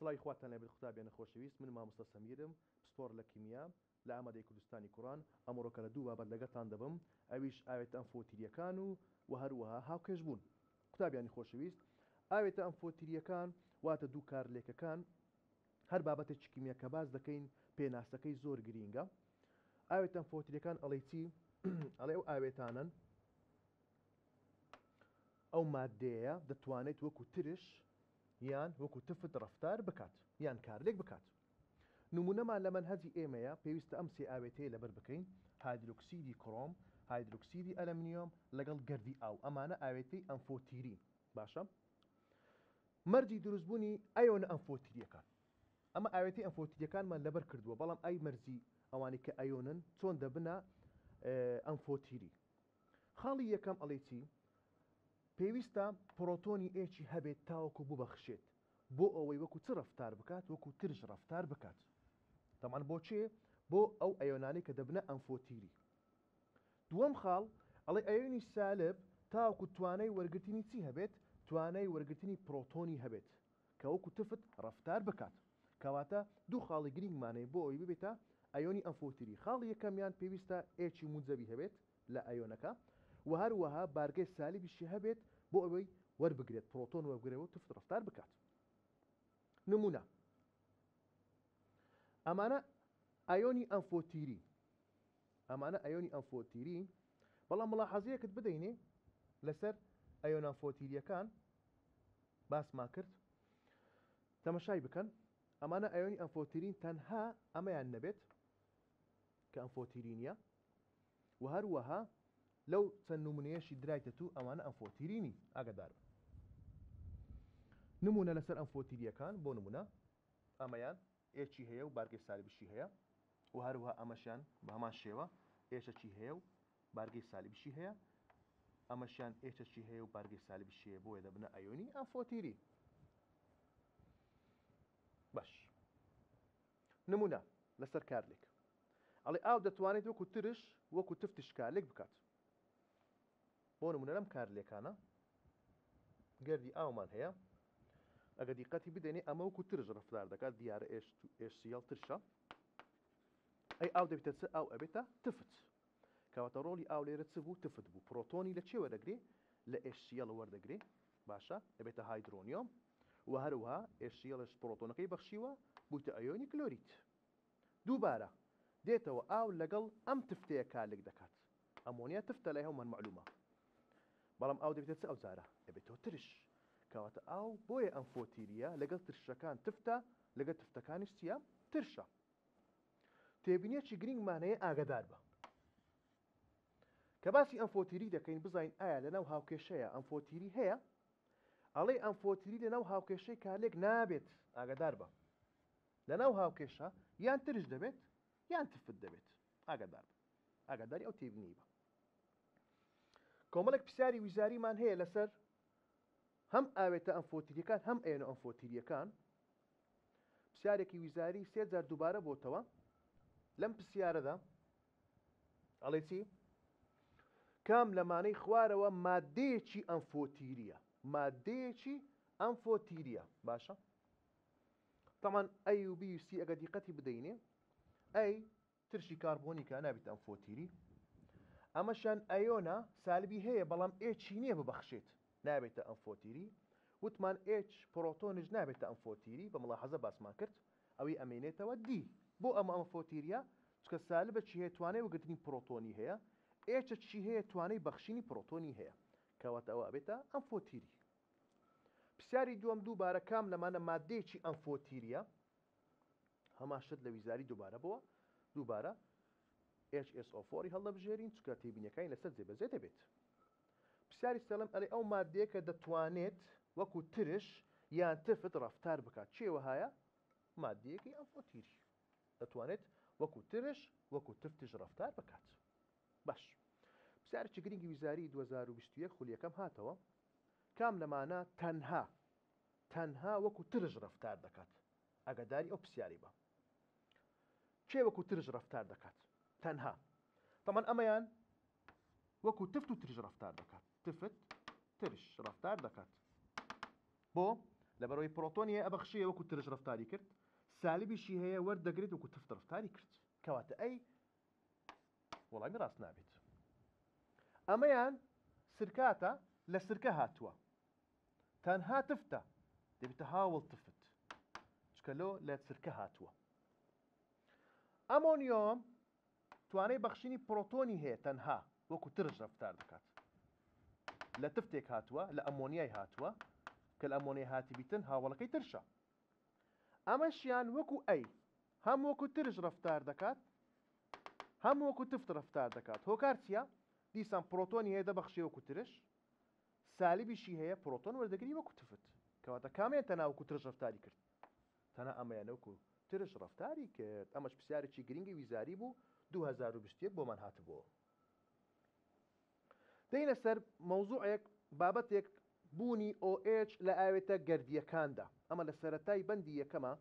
سڵاوی خواتان لێبێت قوتابیانە خۆشەویست من مامۆستا سەمیرم پسپۆڕ لە کیمیا لە ئامادەی کوردستانی کوڕان ئەمڕۆکە لە دوو بابەت لەگەڵتان دەبم ئەویش ئاوێتە ئەمفۆتیریەکان و وە هەروەها هاوکێش بوون قوتابیانی خۆشەویست ئاوێتە ئەمفۆتیریەکان واتە دوو کارلێکەکان هەر بابەتێکی کیمیا کە باس دەکەین پێناسەکەی زۆر گرینگە ئاوێتە ئەمفۆتیریەکان ئەڵێ چی ئەڵێ ئەو ئاوێتانەن ئەو ماددەیە دەتوانێت وەکو ترش یان وەکو تفت ڕەفتار بکات یان کارلێک بکات. نمونەمان لە مەنهەجی ئێمەیە پێویستە ئەم سێ ئاوێتەیە لەبەر بکەین، هایدرۆکسیدی کرۆم، هایدرۆکسیدی ئەلەمنیۆم لەگەڵ گەردی ئاو، ئەمانە ئاوێتەی ئەمفۆتیرین. باشە مەرجی دروستبوونی ئەیۆنە ئەمفۆتیریەکان. ئەمە ئاوێتەی ئەمفۆتیریەکانمان لەبەر کردووە، بەڵام ئەی مەرجی ئەوانەی کە ئەیۆنن چۆن دەبنە ئەمفۆتیری؟ خاڵی یەکەم ئەڵێ چی؟ پێویستە پڕۆتۆنی H ی هەبێت تاوەکو ببەخشێت بۆ ئەوەی وەکو چ ڕەفتار بکات وەکو ترش ڕەفتار بکات تەمان بۆ چێ بۆ ئەو ئەیۆنانەی کە دەبنە ئەمفۆتیری دووەم خاڵ ئەڵێ ئەیۆنی سالب تاوەکو توانای وەرگرتنی چی هەبێت توانای وەرگرتنی پڕۆتۆنی هەبێت کە وەکو تفت ڕەفتار بکات. کەواتە دوو خاڵی گرینگمان هەیە بۆ ئەوەی ببێتە ئەیۆنی ئەمفۆتیری، خاڵی یەکەمیان پێویستە H ی موجەبی هەبێت لە ئەیۆنەکە و هەروەها بارگەی سالبیشی هەبێت بۆ ئەوەی وەربگرێت پرۆتۆن وەربگرێت و تفت ڕەفتار بکات. نمونە ئەمانە ئایۆنی ئەمفۆتیری ئەمانە ئەیۆنی ئەمفۆتیری بەڵام مڵاحەزەیەکت بدەینێ لەسەر ئەیۆن ئەمفۆتیریەکان باسمان کرد تەمەشای بکەن ئەمانە ئەیۆنی ئەمفۆتیرین تەنها ئەمەیان نەبێت کە ئەمفۆتیرینیە و هەروەها لەو چەند نمونەیەشی درایتە تو ئەوانە ئەمفۆتیرینی ئاگادار بن نمونە لەسەر ئەمفۆتیریەکان بۆ نمونە ئەمەیان H ی هەیە و بارگەی سالبیشی هەیە و هەروەها ئەمەشیان بە هەمان شێوە H ەکی هەیە و بارگەی سالبیشی هەیە ئەمەشیان H ەکی هەیە و بارگەی سالبیشی هەیە بۆیە دەبنە ئەیۆنی ئەمفۆتیری باش نمونە لەسەر کارلێک ئەڵێ ئاو دەتوانێت وەکو ترش وەکو تفتش کارلێک بکات بۆ نمونە لەم کارلێکانە گەردی ئاومان هەیە ئەگە دیقەتی بدەنێ ئەمە وەکو ترش ڕفتار دەکات دیارە HCl ترشە ئەی ئاو دەبێتە چ ئاو ئەبێتە تفت کەواتە ڕۆڵی ئاو لێرە چ بوو تفت بوو پرۆتۆنی لە چێ وەردەگرێ لە HCl وەردەگرێ باشە دەبێتە هایدرۆنیۆم و هەروەها HCl ش پرۆتۆنەکەی بەخشیوە بوویتە ئەیۆنی کلۆریت دووبارە دێتەوە ئاو لەگەڵ ئەم تفتەیە کارلێک دەکات ئەمۆنیا تفتە لای هەموومان مەعلومە بەڵام ئاو دەبێتە چ ئەو جارە دەبێتەوە ترش کەواتە ئاو بۆیە ئەمفۆتیریە لەگەڵ ترشەکان تفتە لەگەڵ تفتەکانیش چییە ترشە تێبینیەکی گرنگمان هەیە ئاگدار بە کە باسی ئەمفۆتیری دەکەین بزانین ئایا لەناو هاوکێشەیە ئەمفۆتیری هەیە ئەڵێ ئەمفۆتیری لەناو هاوکێشەی کارلێک نابێت ئاگدار بە لەناو هاوکێشە یان ترش دەبێت یان تفت دەبێت ئاگادار بە ئاگاداری ئەو تێبینی بە کۆمەڵێک پرسیاری ویزاریمان هەیە لەسەر هەم ئاوێتە ئەمفۆتیریەکان هەم ئەیۆنە ئەمفۆتیریەکان پرسیارێکی ویزاری سێ جار دووبارە بۆتەوە لەم پرسیارەدا ئەڵێ چی کام لەمانەی خوارەوە مادەیەکی ئەمفۆتیریە مادەیەکی ئەمفۆتیریە باشە تەمان A و B و C ئەگە دیقەتی بدەینێ A ترشی کاربۆنیکە نابێت ئەمفۆتیری ئەمەشیان ئەیۆنە سالبی هەیە بەڵام H ی نییە ببەخشێت نابێتە ئەمفۆتیری وتمان H پرۆتۆنیش نابێتە ئەمفۆتیری بە مڵاحەزە باسمان کرد ئەوی ئەمێنێتەوە D بۆ ئەمە ئەمفۆتیریە چکە سالبە چی هەیە توانای وەگرتنی پرۆتۆنی هەیە H چی هەیە توانای بەخشینی پرۆتۆنی هەیە کەواتە ئەوە ئەبێتە ئەمفۆتیری پرسیاری دووەم دووبارە کام لەمانە مادەیەکی ئەمفۆتیریە هەمان شت لە ویزاری دووبارە بووە دووبارە HSO4 هەڵدەبژێرین چونکە تێبینیەکانی لەسەر جێبەجێ دەبێت پرسیاری سێڵم ئەلێ ئەو مادەیە کە دەتوانێت وەکو ترش یان تفت ڕەفتار بکات چێ وەهایە مادەیەکی ئەمفۆتیری دەتوانێت وەکو ترش وەکو تفتش ڕەفتار بکات باش پرسیارێکی گرنگی ویزاری 2021 خولیەکەم هاتەوە کام لەمانە تەنها تەنها وەکو ترش ڕەفتار دەکات ئاگاداری ئەو پرسیاری بە کێ وەکو ترش ڕەفتار دەکات تەنها تەمان ئەمەیان وەکو تفت و ترش ڕەفتار دەکات تفت ترش ڕەفتار دەکات بۆ. لەبەرئەوەی پرۆتۆنی هەیە ئەبەخشێ وەکو ترش ڕەفتاری کرد، سالبیشی هەیە وەردەگرێت وەکو تفت ڕەفتاری کرد. کەواتە A وەڵامی ڕاست نابێت. ئەمەیان سرکاتە لە سرکە هاتووە. تەنها تفتە دەبێتە هاوڵ تفت چکە لۆ لە سرکە هاتووە. ئەمۆنیۆم توانای بەخشینی پرۆتۆنی هەیە تەنها وەکو ترش ڕەفتار دەکات. لە تفتێک هاتووە، لە ئەمۆنیای هاتووە، کە لە ئەمۆنیای هاتبیتن هاوەڵەکەی ترشە. ئەمەشیان وەکو ئەی هەم وەکو ترش ڕەفتار دەکات هەم وەکو تفت ڕەفتار دەکات. هۆکار چییە؟ دیسان پرۆتۆنی هەیە دەبەخشێ وەکو ترش، سالبیشی هەیە پرۆتۆن وەردەگری وەکو تفت. کەواتە کامیان تەنها وەکو ترش ڕەفتاری کرد؟ تەنها ئەمەیان وەکو ترش ڕەفتاری کرد. ئەمەش پرسیارێکی گرنگی ویزاری بوو 2021 بۆمان هاتبۆوە. دێینە سەر مەوزوعێک، بابەتێک، بوونی OH لە ئاوێتە گەردییەکاندا. ئەمە لە سەرەتای بەندی یەکەما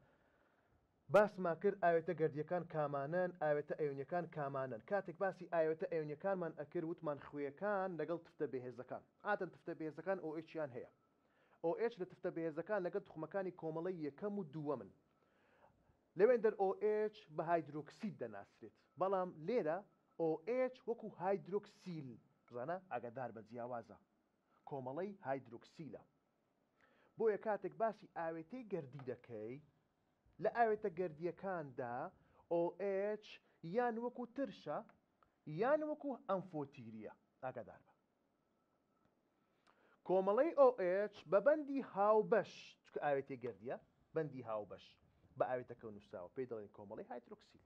باسمان کرد ئاوێتە گەردییەکان کامانەن، ئاوێتە ئەیۆنییەکان کامانەن. کاتێک باسی ئاوێتە ئەیۆنییەکانمان ئەکرد وتمان خوێکان لەگەڵ تفتە بێهێزەکان. عادەن تفتە بێهێزەکان OH یان هەیە. OH لە تفتە بەهێزەکان لەگەڵ توخمەکانی کۆمەڵەی یەکەم و دووەمن. لەوێندەر OH بە هایدرۆکسید دەناسرێت، بەڵام لێرە OH وەکو هایدرۆکسیل بزانە ئاگادار بە جیاوازە کۆمەڵەی هایدرۆکسیلە. بۆیە کاتێک باسی ئاوێتەی گەردی دەکەی لە ئاوێتە گەردییەکاندا OH یان وەکو ترشە یان وەکو ئەمفۆتیریە ئاگادار بە. کۆمەڵەی OH بە بەندی هاوبەش، چونکە ئاوێتەی گەردییە، بەندی هاوبەش بە ئاوێتەکەوە نووسراوە، پێی دەڵێن کۆمەڵەی هایدرۆکسیل.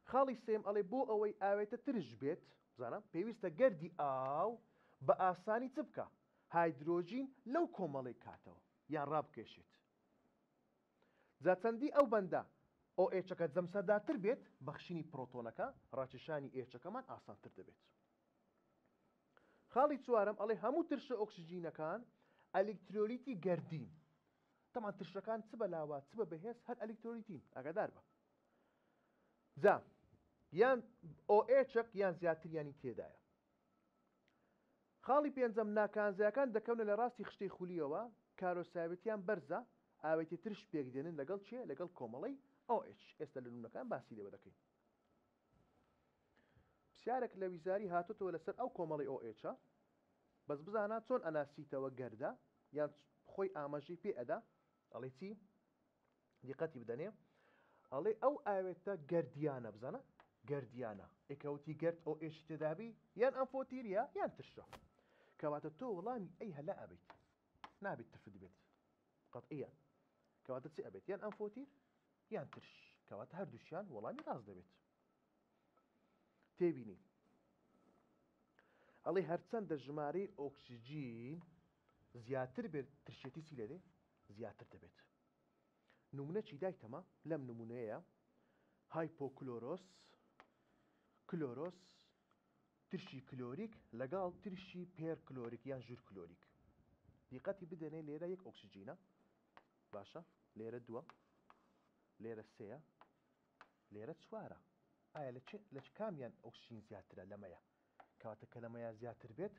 خاڵی سێم ئەڵێ بۆ ئەوەی ئاوێتە ترش بێت، بزانە پێویستە گەردی ئاو بە ئاسانی چ بکا؟ هایدرۆجین لەو کۆمەڵەی کاتەوە یان ڕابکێشێت. جا چەندی ئەو بەندە OH ەکە جەمسەردارتر بێت، بەخشینی پرۆتۆنەکە، ڕاکێشانی H ەکەمان ئاسانتر دەبێت. خاڵی چوارەم ئەڵێ هەموو ترشە ئۆکسجینەکان ئەلیکترۆلیتی گەردین. تەمان ترشەکان چ بە لاواز چ بە بەهێز هەر ئەلیکترۆلیتین، ئاگادار بە. جا یان OH ەک یان زیاتریانی تێدایە. خاڵی پێنجەم ناکانزایەکان دەکەونە لە ڕاستی خشتەی خولیەوە، کارۆساوێتیان بەرزە، ئاوێتی ترش پێکدێنن لەگەڵ چێ؟ لەگەڵ کۆمەڵەی OH. ئێستا لە نمونەکان باسی لێوە دەکەین. پرسیارێک لە ویزاری هاتۆتەوە لەسەر ئەو کۆمەڵی OH ە، بەس بزانە چۆن ئەناسیتەوە گەردە یان خۆی ئاماژەی پێ ئەدا ئەڵێ چی؟ دیقەتی بدەنێ ئەڵێ ئەو ئاوێتە گەردیانە بزانە گەردیانە ئێکەوتی گەرد ئەو ئێشی تێدابی یان ئەمفۆتیریە یان ترشە کەواتە تۆ وەڵامی ئەی هەلا ئەبیت نابێت تفت بێت قەتعیە کەواتە چی ئەبێت یان ئەمفۆتیر یان ترش کەواتە هەردووشیان وەڵامی ڕاست دەبێت تێبینی ئەڵێ هەرچەندە ژمارەی ئۆکسجین زیاتر بێت ترشێتی چی لێدێ زیاتر دەبێت نمونە چی دایتەمە لەم نمونەیە هایپۆکلۆرۆس کلۆرۆس ترشی کلۆریک لەگەڵ ترشی پێرکلۆریک یان ژوور کلۆریک دیقەتی بدەنێ لێرە یەک ئۆکسجینە باشە لێرە دووە لێرە سێیە لێرە چوارە ئایا لە چ لە چ کامیان ئۆکسجین زیاترە لەمەیە کەواتە کە لەمەیە زیاتر بێت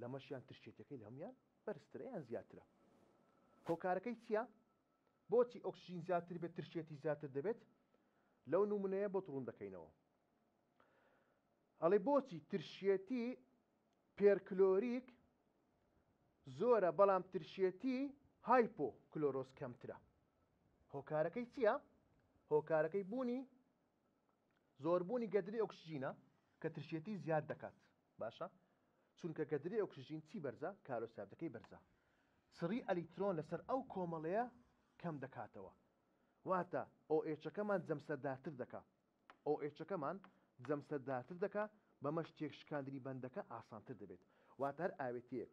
لەمەشیان ترشێتەکەی لە هەموان بەرزترە یان زیاترە هۆکارەکەی چییە بۆچی ئۆکسجین زیاتر بێت ترشێتی زیاتر دەبێت لەو نمونەیە بۆت ڕوون دەکەینەوە ئەڵێ بۆچی ترشێتی پێرکلۆریک زۆرە بەڵام ترشێتی هایپۆ کلۆرۆس کەمترە هۆکارەکەی چییە؟ هۆکارەکەی بوونی زۆربوونی گەدری ئۆکسجینە کە ترشێتی زیاد دەکات باشە چونکە گەدری ئۆکسجین چی بەرزە کارۆسابتەکەی بەرزە چڕی ئەلیکترۆن لەسەر ئەو کۆمەڵەیە کەم دەکاتەوە واتە OH ەکەمان جەمسەردارتر دەکا OH ەکەمان جەمسەردارتر دەکا بەمەش تێکشکاندنی بەندەکە ئاسانتر دەبێت واتە هەر ئاوێتەیەک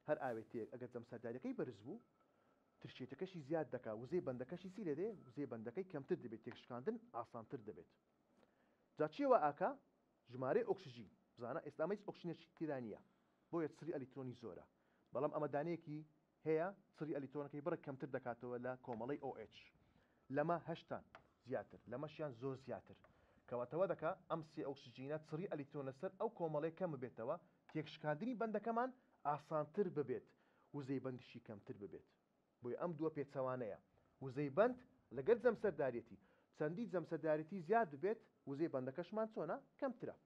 هەر ئاوێتەیەک ئەگەر جەمسەرداریەکەی بەرز بوو ترشێتەکەشی زیاد دەکا وزەی بەندەکەشی چی لێدێ وزەی بەندەکەی کەمتر دەبێت تێکشکاندن ئاسانتر دەبێت جا چی وا ئاکا ژمارەی ئۆکسجین بزانە ئێستا ئەمە هیچ ئۆکسجینێکی تێدا نییە بۆیە چڕی ئەلیکترۆنی زۆرە بەڵام ئەمە دانەیەکی هەیە چڕی ئەلیکترۆنەکەی بڕێک کەمتر دەکاتەوە لە کۆمەڵەی OH لەمە هەشتان زیاتر لەمەشیان زۆر زیاتر کەواتە وا دەکا ئەم سێ ئۆکسجینە چڕی ئەلیکترۆن لەسەر ئەو کۆمەڵەیە کەم ببێتەوە تێکشکاندنی بەندەکەمان ئاسانتر ببێت. وزەی بەندیشی کەمتر ببێت. بۆیە ئەم دووە پێچەوانەیە. وزەی بەند لەگەر جەمسەرداریەتی. چەندی جەمسەرداریەتی زیاد ببێت، وزەی بەندەکەشمان چۆنە؟ کەمترە.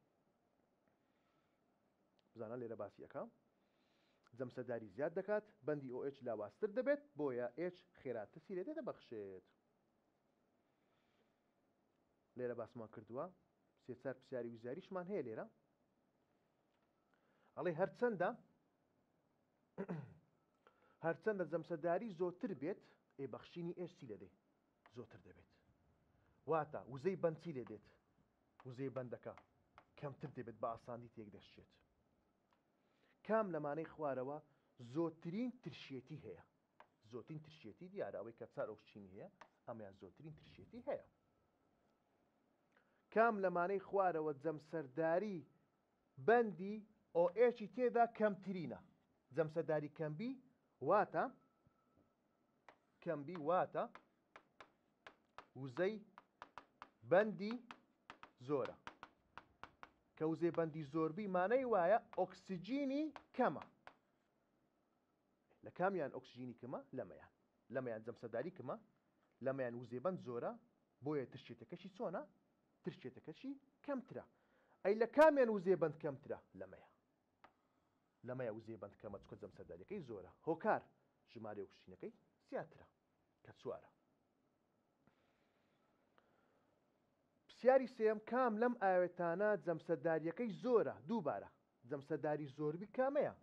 بزانە لێرە باسی ئەکا. جەمسەرداری زیاد دەکات، بەندی OH لاوازتر دەبێت، بۆیە H خێراتر چی لێ دەبەخشێت. لێرە باسمان کردووە سێ چار پرسیاری وزاریشمان هەیە لێرە ئەڵێ هەرچەندە هەرچەندە جەمسەداری زۆرتر بێت ئێ بەخشینی H چی لێ دێ زۆرتر دەبێت واتە وزەی بەند چی لێ دێت وزەی بەندەکە کەمتر دەبێت بە ئاسانی تێک دەشێت کام لەمانەی خوارەوە زۆرترین ترشێتی هەیە زۆرترین ترشێتی دیارە ئەوەی کە چار ئۆکسجینی هەیە ئەمەیان زۆرترین ترشێتی هەیە کام لەمانەی خوارەوە جەمسەرداری بەندی OH ی تێدا کەمترینە جەمسەرداری کەمبی واتە کەمبی واتە وزەی بەندی زۆرە کە وزەی بەندی زۆربی مانای وایە ئۆکسجینی کەمە لە کامیان ئۆکسجینی کەمە؟ لەمەیان. لەمەیان جەمسەرداری کەمە، لەمەیان وزەی بەند زۆرە، بۆیە ترشێتەکەشی چۆنە؟ ترشێتەکەشی کەمترە. ئەی لە کامیان وزەی بەند کەمترە؟ لەمەیە. لەمەیە وزەی بەند کەمە چونکە جەمسەرداریەکەی زۆرە. هۆکار، ژمارەی ئۆکسجینەکەی زیاترە کە چوارە. پرسیاری سێیەم، کام لەم ئاوێتانە جەمسەرداریەکەی زۆرە؟ دووبارە، جەمسەرداری زۆربی کامەیە؟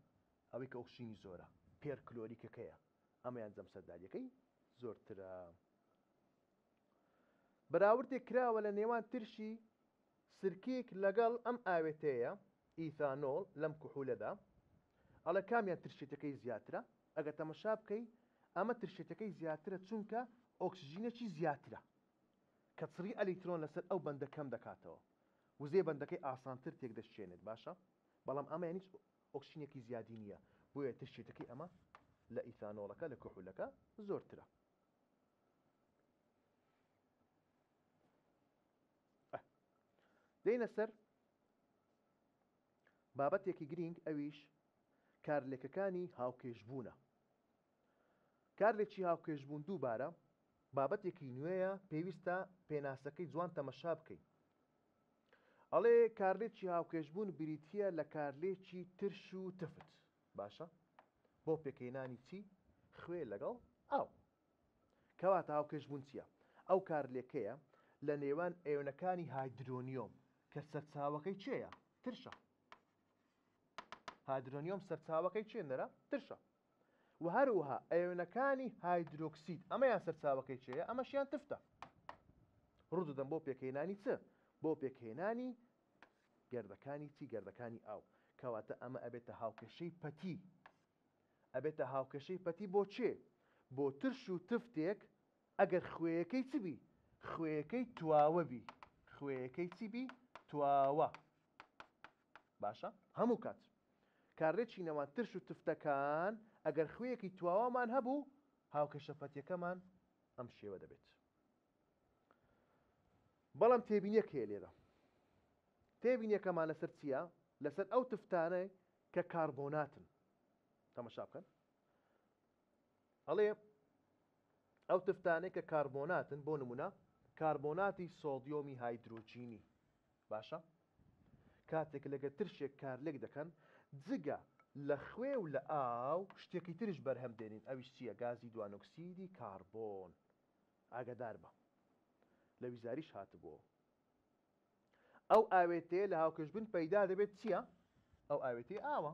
ئەوەی کە ئۆکسجینی زۆرە پێرکلۆریکەکەیە، ئەمەیان جەمسەرداریەکەی زۆرترە. بەراوردێک کراوە لە نێوان ترشی سرکیک لەگەڵ ئەم ئاوێتەیە، ئیثانۆڵ، لەم کحولەدا. ئەڵێ کامیان ترشێتەکەی زیاترە؟ ئەگەر تەمەشا بکەی ئەمە ترشێتەکەی زیاترە چونکە ئۆکسجینێکی زیاترە کە چڕی ئەلیکترۆن لەسەر ئەو بەندە کەم دەکاتەوە وزەی بەندەکەی ئاسانتر تێکدەشکێنێت باشە بەڵام ئەمەیان هیچ ئۆکسجینێکی زیادی نییە، بۆیە ترشێتەکەی ئەمە لە ئیثانۆڵەکە، لە کحولەکە زۆرترە. دێینە سەر بابەتێکی گرینگ ئەویش کارلێکەکانی هاوکێشبوونە. کارلێکی هاوکێشبوون دووبارە بابەتێکی نوێیە پێویستە پێناسەکەی جوان تەمەشا بکەین. ئەڵێ کارلێکی هاوکێشبوون بریتییە لە کارلێکی ترش و تفت. باشە بۆ پێکهێنانی چی؟ خوێ لەگەڵ ئاو. کەواتە هاوکێشبوون چییە؟ ئەو کارلێکەیە لە نێوان ئەیۆنەکانی هایدرۆنیۆم کە سەرچاوەکەی چێیە؟ ترشە. هایدرۆنیۆم سەرچاوەکەی چێ نەرە؟ ترشە. و هەروەها ئەیۆنەکانی هایدرۆکسید ئەمەیان سەرچاوەکەی چێیە ئەمەشیان تفتە ڕوودەدەن بۆ پێکهێنانی چ بۆ پێکهێنانی گەردەکانی چی گەردەکانی ئاو کەواتە ئەمە ئەبێتە هاوکێشەی پەتی ئەبێتە هاوکێشەی پەتی بۆ چێ بۆ ترش و تفتێک ئەگەر خوێیەکەی چ بی خوێیەکەی تواوە بی خوێیەکەی چی بی تواوە باشە هەموو کات کارلێکی نێوان ترش و تفتەکان ئەگەر خوێیەکی تواوەمان هەبوو هاوکێشە پەتیەکەمان ئەم شێوە دەبێت بەڵام تێبینیەک هەیە لێرە تێبینیەکەمان لەسەر چییە لەسەر ئەو تفتانەی کە کاربۆناتن تەمەشا بکەن ئەڵێ ئەو تفتانەی کە کاربۆناتن بۆ نمونە کاربۆناتی سۆدیۆمی هایدرۆجینی باشە کاتێک لەگە ترشێک کارلێک دەکەن جگە لە خوێ و لە ئاو شتێکی ترش بەرهەم دێنین ئەویش چییە گازی دوانۆکسیدی کاربۆن ئاگادار بە لە ویزاریش هاتبووەوە ئەو ئاوێتەیە لە هاوکێشبوون پەیدا دەبێت چییە ئەو ئاوێتەی ئاوە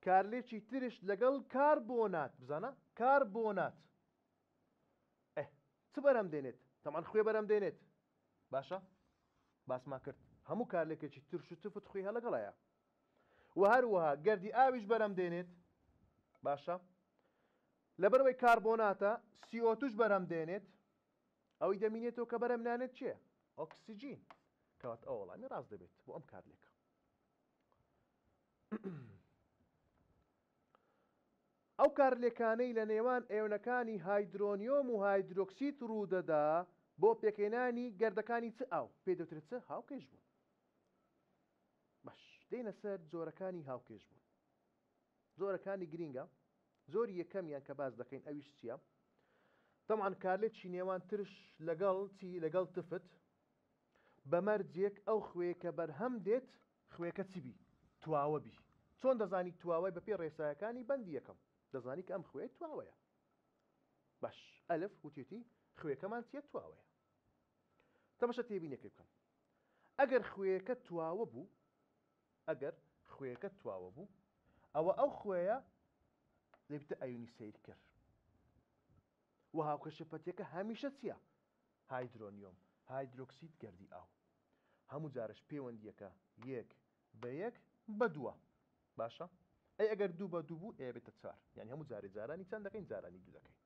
کارلێکی ترش لەگەڵ کاربۆنات بزانە کاربۆنات ئه چ بەرەم دێنێت تەمان خوێ بەرەم دێنێت باشە باسمان کرد هەموو کارلێکێکی ترش و تفت خوێ هەلەگەڵایە و هەروەها گەردی ئاویش بەرەم دێنێت باشە لەبەرەوەی کاربۆناتە CO2 ش بەرەم دێنێت ئەوەی دەمینێتەوە کە بەرەم نانێت چییە ئۆکسجین کەوات ئەو وەڵامی ڕاست دەبێت بۆ ئەم کارلێکە ئەو کارلێکانەی لە نێوان ئەیۆنەکانی هایدرۆنیۆم و هایدرۆکسید ڕوودەدا بۆ پێکهێنانی گەردەکانی چ ئاو پێ دەوترێت چ هاوکێش بوون. باش دێینە سەر جۆرەکانی هاوکێش بوون. جۆرەکانی گرینگە جۆری یەکەمیان کە باس دەکەین ئەویش چییە؟ تەبعەن کارلێکی نێوان ترش لەگەڵ چی لەگەڵ تفت بە مەرجێک ئەو خوێ کە بەرهەم دێت خوێکە چی بی تواوە بی چۆن دەزانی تواوەی بەپێی ڕێسایەکانی بەندی یەکەم دەزانی کە ئەم خوێ تواوەیە باش ئەلف وتێتی خوێکەمان چیە تواوەیە تەمەشە تێبینەکەی بکەم ئەگەر خوێیەکە تواوە بوو ئەگەر خوێیەکە تواوە بوو ئەوە ئەو خوێیە دەبێتە ئەیونی سەیرکەر و هاوکێشە پەتیەکە هەمیشە چییە؟ هایدرۆنیۆم هایدرۆکسید گەردی ئاو هەموو جارش پەیوەندیەکە یەک بە یەک بە دووە باشە ئەی ئەگەر دوو بە دوو بوو ئێ بێتە چوار یعنی هەموو جارێ جارانی چەند دەکەین جارانی دوو دەکەین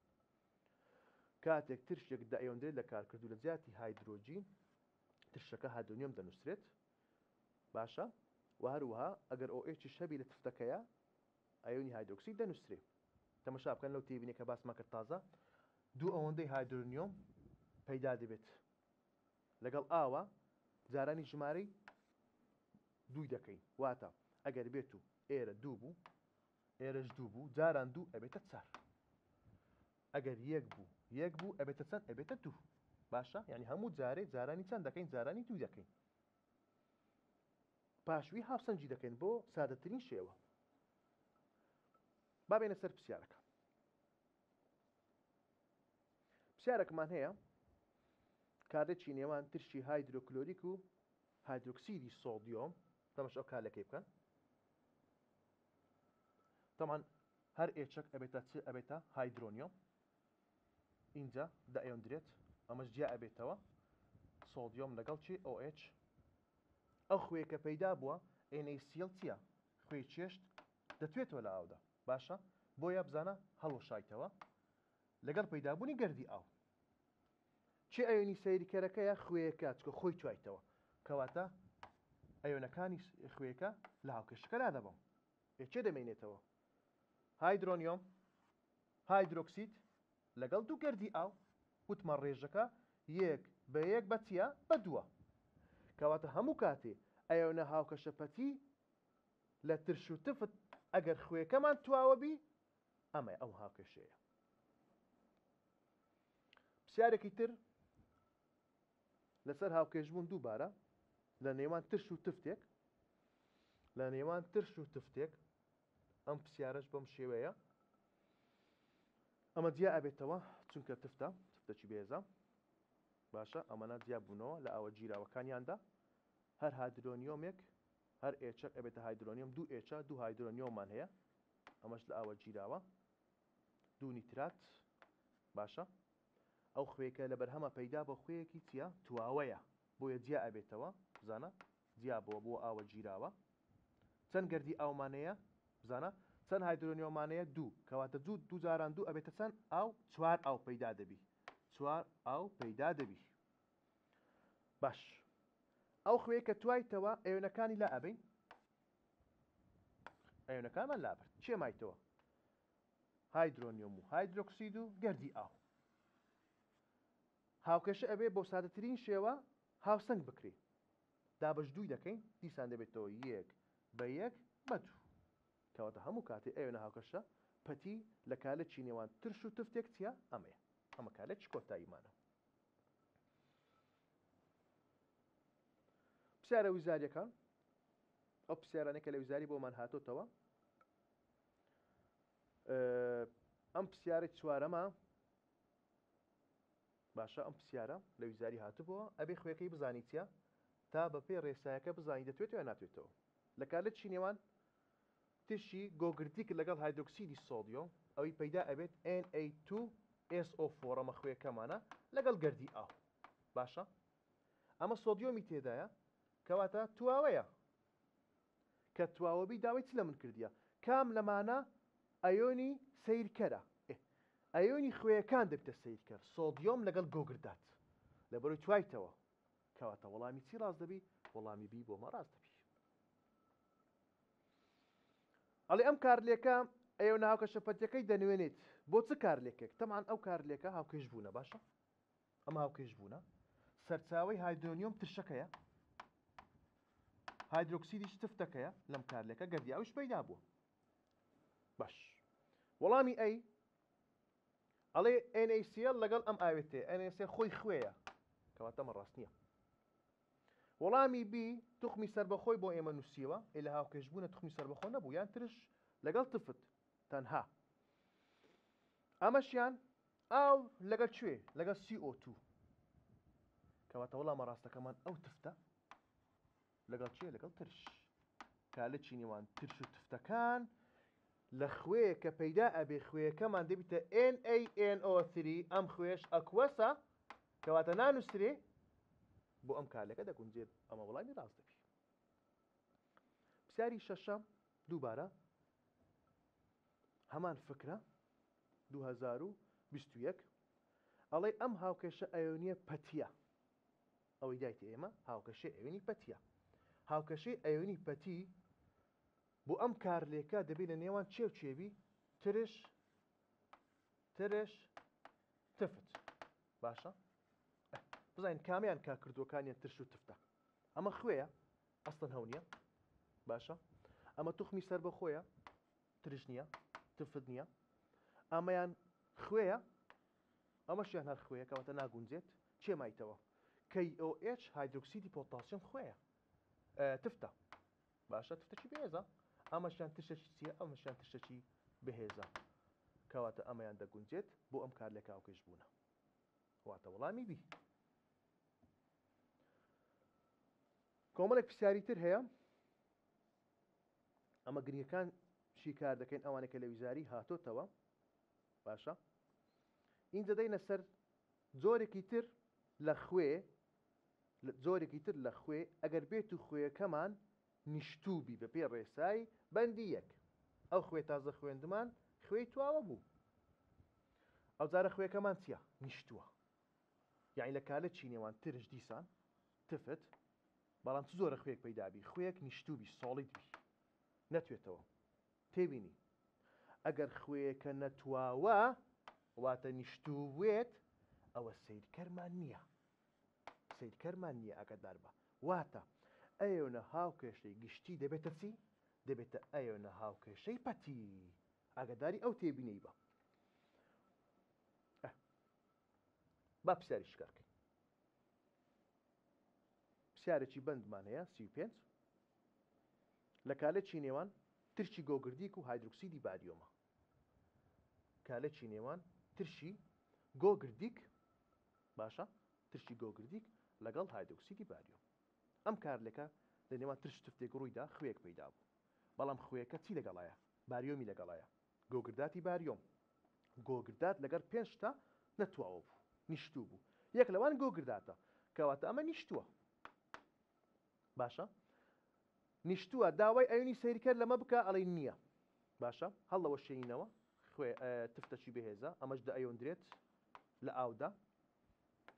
کاتێک ترشێک دەئەیۆندرێت لە کارکردو لە جیاتی هایدرۆجین ترشەکە هایدرۆنیۆم دەنووسرێت باشە و هەروەها ئەگەر OH یش هەبی لە تفتەکەیە ئایۆنی هایدرۆکسید دەنووسرێ تەمەشا بکەن لەو تێبینی کە باسمان کرد تازە دوو ئەوەندەی هایدرۆنیۆم پەیدا دەبێت لەگەڵ ئاوە جارانی ژمارەی دووی دەکەین واتە ئەگەر بێت و ئێرە دوو بوو ئێرەش دوو بوو جاران دوو ئەبێتە چار ئەگەر یەک بوو یەک بوو ئەبێتە چەند ئەبێتە دوو باشە یعنی هەموو جارێ جارانی چەند دەکەین جارانی دوو دەکەین پاشوی هاوسەنگی دەکەین بۆ سادەترین شێوە با بێنە سەر پرسیارەکە پرسیارێکمان هەیە کارلێکی نێوان ترشی هایدرۆکلۆریک و هایدرۆکسیدی سۆدیۆم تەمەش ئەو کارلەکەی بکەن تەمان هەر H ەک ئەبێتە چ ئەبێتە هایدرۆنیۆم ئینجا دەئەیۆندرێت ئەمەش جیا ئەبێتەوە سۆدیۆم لەگەڵ چی OH ئەو خوێ کە پەیدا بووە NaCl چییە خوێی چێشت دەتوێتەوە لە ئاودا باشە بۆیە بزانە هەڵوەشایتەوە لەگەڵ پەیدابوونی گەردی ئاو چی ئەیۆنی سەیرکەرەکەیە خوێیەکە چکە خۆی توایتەوە کەواتە ئەیۆنەکانی خوێیەکە لە هاوکێشەکە لادەبەم ئێ چێ دەمێنێتەوە هایدرۆنیۆم هایدرۆکسید لەگەڵ دوو گەردی ئاو وتمان ڕێژەکە یەک بە یەک بە چییە بە دووە کەواتە هەموو کاتێ ئەیۆنە هاوکەشە پەتی لە ترش و تفت ئەگەر خوێکەمان تواوە بی ئەمە ئەو هاوکێشەیە پرسیارێکی تر لەسەر هاوکێشبوون دووبارە لە نێوان ترش و تفتێک لە نێوان ترش و تفتێک ئەم پرسیارەش بەم شێوەیە ئەمە جیا ئەبێتەوە چونکە تفتە تفتەکی بێزە باشە ئەمەە جیا بوونەوە لە ئاوە گیراوەکانیاندا هەر هایدرۆنیۆمێک هەر H ەک ئەبێتە هایدرۆنیۆم دوو H ە دوو هایدرۆنیۆممان هەیە ئەمەش لە ئاوە گیراوە دوو نیترات باشە ئەو خوێکە لە بەرهەمە پەیدا بە خوێیەکی چییە تواوەیە بۆیە جیا ئەبێتەوە بزانە جیا بۆ بۆ ئاوە گیراوە چەند گەردی ئاومانەیە بزانە چەند هایدرۆنیۆمانەیە دوو کەواتە دوو دوو جاران دوو ئەبێتە چەند ئاو چوار ئاو پەیدا دەبی چوار ئاو پەیدا دەبی باش ئەو خوێ کە توایتەوە ئەیۆنەکانی لا ئەبین ئەیۆنەکانمان لابرد چێ مایتەوە هایدرۆنیۆم و هایدرۆکسید و گەردی ئاو هاوکێشە ئەبێ بۆ سادەترین شێوە هاوسەنگ بکرێ دابەش دووی دەکەین دیسان دەبێتەوە یەک بە یەک بە دوو کەواتە هەموو کاتێ ئەوێنە هاوکەشە پەتی لە کالێکی نێوان ترش و تفتێک چییە ئەمەیە ئەمە کالێکی کۆتاییمانە پرسیارە ویزاریەکان ئەو پرسیارانەی کە لە ویزاری بۆمان هاتۆتەوە ئەم پرسیارە چوارەمە باشە ئەم پرسیارە لە ویزاری هاتبووە ئەبێ خوێەکەی بزانی چیە تا بە پێ ڕێسایەکە بزانی دەتوێتەوە یا ناتوێتەوە لە کارلێکی نێوان ترشی گۆگردیک لەگەڵ هایدرۆکسیدی سۆدیۆم ئەوی پەیدا ئەبێت Na2SO4 ئەمە خوێکەمانە لەگەڵ گەردی ئاو باشە ئەمە سۆدیۆمی تێدایە کەواتە تواوەیە کە تواوەبی داوای چ لە من کردیە کام لەمانە ئەیۆنی سەیرکەرە ئێ ئەیۆنی خوێیەکان دەبتە سەیرکەر سۆدیۆم لەگەڵ گۆگردات لەبەرەوەی توایتەوە کەواتە وەڵامی چی ڕاست دەبی وەڵامی بی بۆمە ڕاست دەبی ئەڵێ ئەم کارلێکە ئەیۆنە هاوکەشە پەتیەکەی دەنوێنێت بۆ چ کارلێکێک تەمان ئەو کارلێکە هاوکێش بوونە باشە ئەم هاوکێش بوونە سەرچاوەی هایدرۆنیۆم ترشەکەیە هایدرۆکسیدیش تفتەکەیە لەم کارلێکە گەردی ئاویش پەیدا بووە. باش وەڵامی ئەی ئەڵێ NaCl لەگەڵ ئەم ئاوێتەیە NaCl خۆی خوێیە کەواتە ئەمە ڕاست نییە. وەڵامی بی توخمی سەربەخۆی بۆ ئێمە نووسیوە ئێ لە هاوکێشبوونە توخمی سەربەخۆ نەبوو یان ترش لەگەڵ تفت تەنها ئەمەشیان ئاو لەگەڵ کوێ لەگەڵ CO2 کەواتە وەڵامە ڕاستەکەمان ئەو تفتە لەگەڵ چێ لەگەڵ ترش کالەکی نێوان ترش و تفتەکان لە خوێ کە پەیدا ئەبێ خوێەکەمان دەبیتە NaNO3 ئەم خوێش ئەکوەسە کەواتە نانووسرێ بۆ ئەم کارلەکە دەگونجێت ئەمە وەڵامی ڕاست دەبی. پرسیاری شەشەم دووبارە هەمان فکرە 2021 ئەڵێ ئەم هاوکێشە ئەیۆنیە پەتیە ئەوەی دایتە ئێمە هاوکەشەی ئەیۆنی پەتیە هاوکەشەی ئەیۆنی پەتی بۆ ئەم کارلێکە دەبێت لە نێوان چێ و چێبی ترش ترش تفت باشە بزانین کامیان کاکردوەکانیان ترش و تفتە ئەمە خوێیە ئەستن هەو نییە باشە ئەمە توخمی سەر بەخۆیە ترش نییە تفت نییە ئەمەیان خوێیە ئەمەشیان هەر خوێیە کەواتە ناگونجێت چێ مایتەوە KOH هایدرۆکسیدی پۆتاسیۆم خوێیە تفتە باشە تفتەکی بەهێزە ئەمەشیان ترشەکی چییە ئەمەشیان ترشەکی بەهێزە کەواتە ئەمەیان دەگونجێت بۆ ئەم کار لە کاوکێش بوونە واتە وەڵامی بی کۆمەڵێک پرسیاری تر هەیە ئەمە گرنگەکان شیکار دەکەین ئەوانە کە لە ویزاری هاتۆتەوە باشە ئینجا دەینە سەر جۆرێکی تر لە خوێ جۆرێکی تر لە خوێ ئەگەر بێت و خوێەکەمان نیشتووبی بە پێی ڕێسای بەندی یەک ئەو خوێ تازە خوێندمان خوێی تواوە بوو ئەوجارە خوێەکەمان چییە نیشتووە یعنی لە کالە چی نێوان ترش دیسان تفت بەڵام چ زۆرە خوێک پەیدابی خوێک نیشتوبی solid بی نەتوێتەوە تێبینی ئەگەر خوێیەکە نەتواوە واتە نیشتووێت ئەوە سەیرکەرمان نییە سەیرکەرمان نییە ئاگادار بە واتە ئەیۆنە هاوکێشەی گشتی دەبێتە چی دەبێتە ئەیۆنە هاوکێشەی پەتی ئاگاداری ئەو تێبینەی بە با پرسیاری شکارکەین پرسیارێکی بەندمان هەیە 35 لە کالەکی نێوان ترشی گۆگردیک و هایدرۆکسیدی باریۆمە. کالەکی نێوان ترشی گۆگردیک باشە ترشی گۆگردیک لەگەڵ هایدرۆکسیدی باریۆم. ئەم کارلێکە لە نێوان ترش تفتێک ڕوویدا خوێک پەیدا بوو. بەڵام خوێەکە چی لەگەڵایە؟ باریۆمی لەگەڵایە. گۆگرداتی باریۆم. گۆگردات لەگەڵ پێنج تا نەتواوە بوو، نیشتوو بوو. یەک لەوان گۆگرداتە. کەواتە ئەمە نیشتووە. باشە نیشتووە داوای ئەیونی سەیرکەر لەمە بکە ئەڵێی نییە باشە هەڵەوەشێنینەوە خوێ تفتەکی بەهێزە ئەمەش دە ئەیۆندرێت لە ئاودا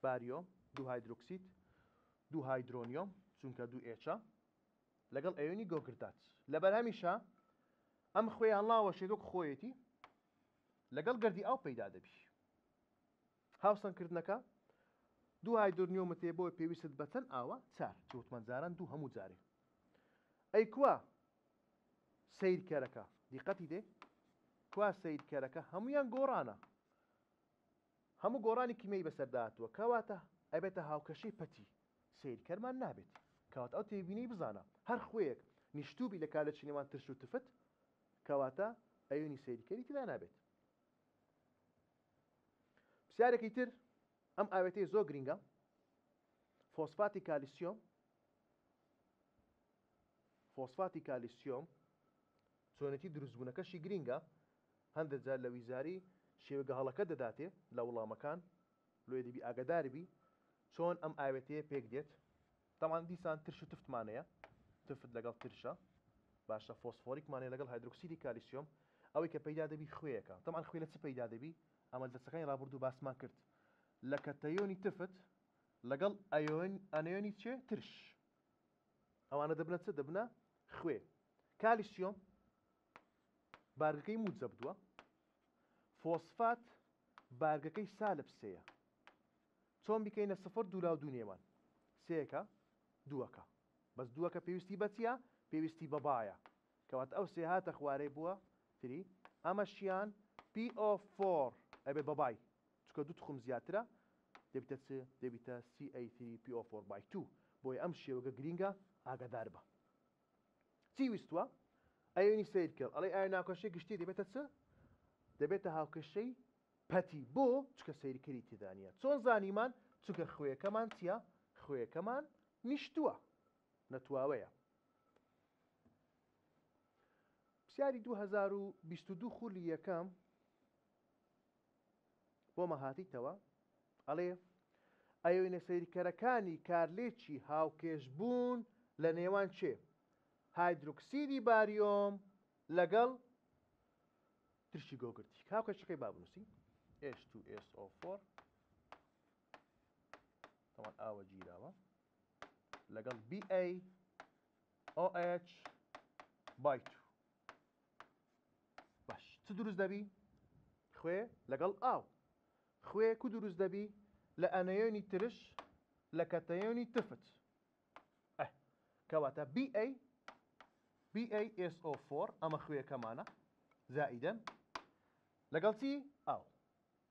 باریۆم دوو هایدرۆکسید دوو هایدرۆنیۆم چونکە دوو ئێچە لەگەڵ ئەیۆنی گۆگردات لەبەر هەمیشە ئەم خوێ هەڵناوەشێت وەک خۆیەتی لەگەڵ گەردی ئاو پەیدا دەبی هاوسەنگکردنەکە دوو هایدرۆنیۆمت هەیە بۆیە پێویستت بە چەند ئاوە؟ چار چ وتمان جاران دوو هەموو جارێ ئەی کوا سەیرکەرەکە دیقەتی دێ کوا سەیرکەرەکە هەمویان گۆڕانە هەموو گۆڕانی کیمیایی بەسەردا هاتووە کەواتە ئەبێتە هاوکەشەی پەتی سەیرکەرمان نابێت کەواتە ئەو تێبینی بزانە هەر خوێیەک نیشتوبی لە کالەچی نێوان ترش و تفت کەواتە ئەیۆنی سەیرکەری تێدا نابێت پرسیارێکی تر ئەم ئاوێتەی زۆر گرینگە فۆسفاتی کالیسیۆم فۆسفاتی کالیسیۆم چۆنێتی دروستبوونەکەشی گرینگە هەندێک جار لە ویزاری شێوەگە هەڵەکە دەداتێ لە وڵامەکان لۆیە دەبی ئاگاداربی چۆن ئەم ئاوێتەیە پێک دێت تەبعەن دیسان ترش و تفتمان هەیە تفت لەگەڵ ترشە باشە فۆسفۆریکمان هەیە لەگەڵ هایدرۆکسیدی کالیسیۆم ئەوەی کە پەیدا دەبی خوێیەکە تەبعەن خوێ لە چ پەیدا دەبی ئەمە دەرسەکانی ڕابردوو باسمان کرد لە کەتەیۆنی تفت لەگەڵ ئەیۆن ئەنەیۆنی چێ ترش ئەوانە دەبنە چ دەبنە خوێ کالیسیۆم بارگەکەی موجەب دووە فۆسفات بارگەکەی سالب سێیە چۆن بیکەینە سفر دوولاو دوو نێوان سێیەکە دووەکە بەس دووەکە پێویستی بە چییە پێویستی بە بایە کەواتە ئەو سێ هاتە خوارێ بووە three. ئەمەشیان PO4 ئەبێ بە by چونکە دوو توخم زیاترە دەبیتە چ؟ دەبیتە CA3PO4 by 2 بۆیە ئەم شێوەگە گرینگە ئاگادار بە. چی ویستوە؟ ئەیۆنی سەیر کە ئەڵێ ئایا ناوکەشەی گشتی دەبێتە چ؟ دەبێتە هاوکێشەی پەتی بۆ؟ چونکە سەیرکەری تێدا نییە. چۆن زانیمان؟ چونکە خوێیەکەمان چییە؟ خوێیەکەمان نیشتووە نەتواوەیە. پرسیاری 2022 خولی یەکەم بۆمە هاتیتەوە ئەڵێ ئەیۆنە سەیرکەرەکانی کارلێکی هاوکێشبوون لە نێوان چێ هایدرۆکسیدی باریۆم لەگەڵ ترشی گۆگردی هاوکێشەکەی با بنووسین H2SO4 تەوان ئاوە گیراوە لەگەڵ BA OH by 2 باش چ دروست دەبی؟ خوێ لەگەڵ ئاو. خوێ کو دروست دەبی؟ لە ئەنەیۆنی ترش لە کەتەیۆنی تفت. ئه کەواتە BA BaSO4 ئەمە خوێەکەمانە زائیدەن لەگەڵ چی؟ ئاو.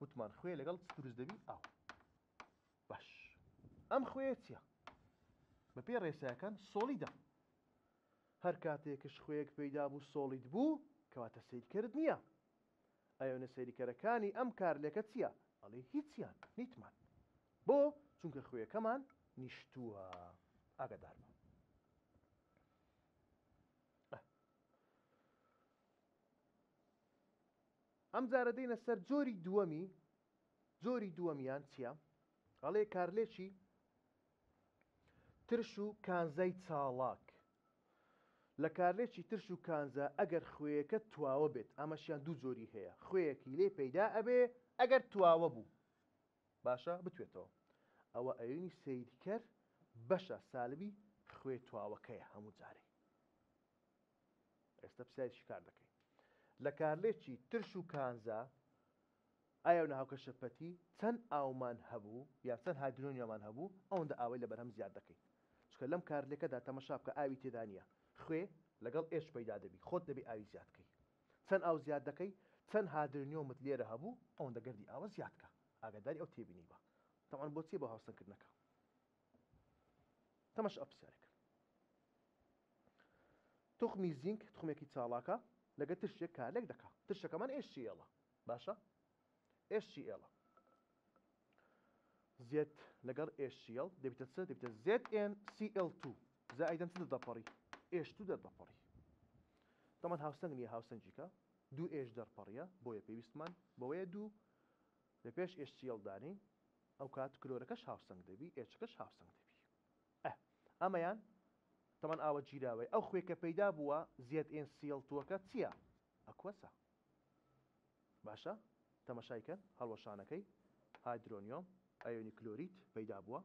وتمان خوێ لەگەڵ چ دروست دەبی؟ ئاو. باش ئەم خوێیە چییە؟ بەپێی ڕێساکان solid ە. هەر کاتێکش خوێیەک پەیدا بوو solid بوو کەواتە سەیرکەرت نییە. ئایۆنە سەیرکەرەکانی ئەم کارلێکە چییە؟ ئەڵێ هیچیان نیتمان. بۆ؟ چونکە خوێیەکەمان نیشتووە. ئاگادار بە. ئەم جارە دێینە سەر جۆری دووەمی جۆری دووەمیان چییە؟ ئەڵێ کارلێکی ترش و کانزای چاڵاک، لە کارلێکی ترش و کانزا ئەگەر خوێیەکە تواوە بێت، ئەمەشیان دوو جۆری هەیە، خوێیەکی لێ پەیدا ئەبێ ئەگەر تواوە بوو، باشە بتوێتەوە، ئەوە ئەیۆنی سەیرکەر بەشە سالبی خوێ تواوەکەیە هەموو جارێ. ئێستا پرسیاری شیکار دەکەین. لە کارلێکی ترش و کانزا ئایا و ناهاوکەشە پەتی چەند ئاومان هەبوو یان چەند هایدرۆنیامان هەبوو ئەوەندە ئاوەی لە بەرهەم زیاد دەکەین چونکە لەم کارلێکەدا تەمەشا بکە ئاوی تێدا نییە خوێ لەگەڵ H پەیدا دەبی خۆت دەبی ئاوی زیاد کەی چەند ئاو زیاد دەکەی چەند هادرنیۆمت لێرە هەبوو ئەوەندە گەردی ئاوە زیاد کە ئاگاداری ئەو تێبینی بە تەمان بۆ چیە بۆ هاوسەنگکردنەکە تەمەشا پرسیارێک توخمی زینک توخمێکی چاڵاکە لەگە ترشێک کارلێک دەکا ترشەکەمان HCl ە باشە HCl ە Z لەگەڵ HCl دەبیتە چ دەبیتە ZnCl2 زائیدەن چ دەردەپەڕی H2 دەردەپەڕی تەمان هاوسەنگ نییە هاوسەنگیکە دوو H دەرپەڕیە بۆیە پێویستمان بەوەیە دوو لە پێش HCl دانین ئەو کات کلۆرەکەش هاوسەنگ دەبی H ەکەش هاوسەنگ دەبی ئە ئەمەیان تەمان ئاوە گیراوەی ئەو خوێ کە پەیدا بووە ZnCl2 ەکە چییە aqueous ە باشە تەمەشای کەن هەڵوەشانەکەی هایدرۆنیۆم ئایۆنی کلۆریت پەیدا بووە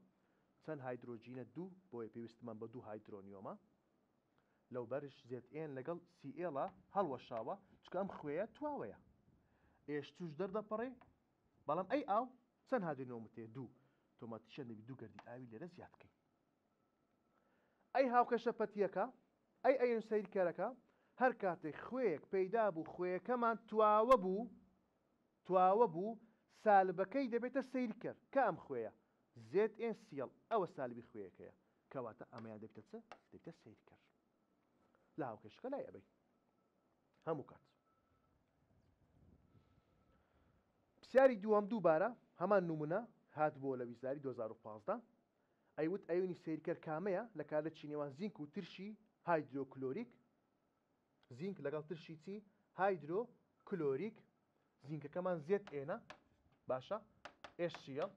چەند هایدرۆجینە دوو بۆیە پێویستمان بە دوو هایدرۆنیۆمە لەو بەرش ZN لەگەڵ CL هەڵوەشاوە چونکە ئەم خوێیە تواوەیە H توش دەردەپەڕێ بەڵام ئەی ئاو چەند هایدرۆنیۆمت هەیە دوو تۆماتیشیان دەبی دوو گەردی ئاوی لێرە زیاد کەین ئەی هاوکێشە پەتییەکە، ئەی ئەیون سەیرکەرەکە، هەر کاتێک خوێیەک پەیدا بوو خوێیەکەمان تواوە بوو، تواوە بوو، سالبەکەی دەبێتە سەیرکەر، کە ئەم خوێیە، ZnCl، ئەوە سالبی خوێیەکەیە، کەواتە ئەمەیان دەبێتە چ؟ دەبێتە سەیرکەر. لە هاوکێشەکە لای ئەبەین. هەموو کات. پرسیاری دووەم دووبارە هەمان نمونە هاتبووە لە ویزاری 2015 ئەیوت ئەیۆنی سەیرکەر کامەیە لە کارلێکی نێوان زینک و ترشی هایدرۆکلۆریک؟ زینک لەگەڵ ترشی چی؟ هایدرۆکلۆریک زینکەکەمان ZN ە باشە HCl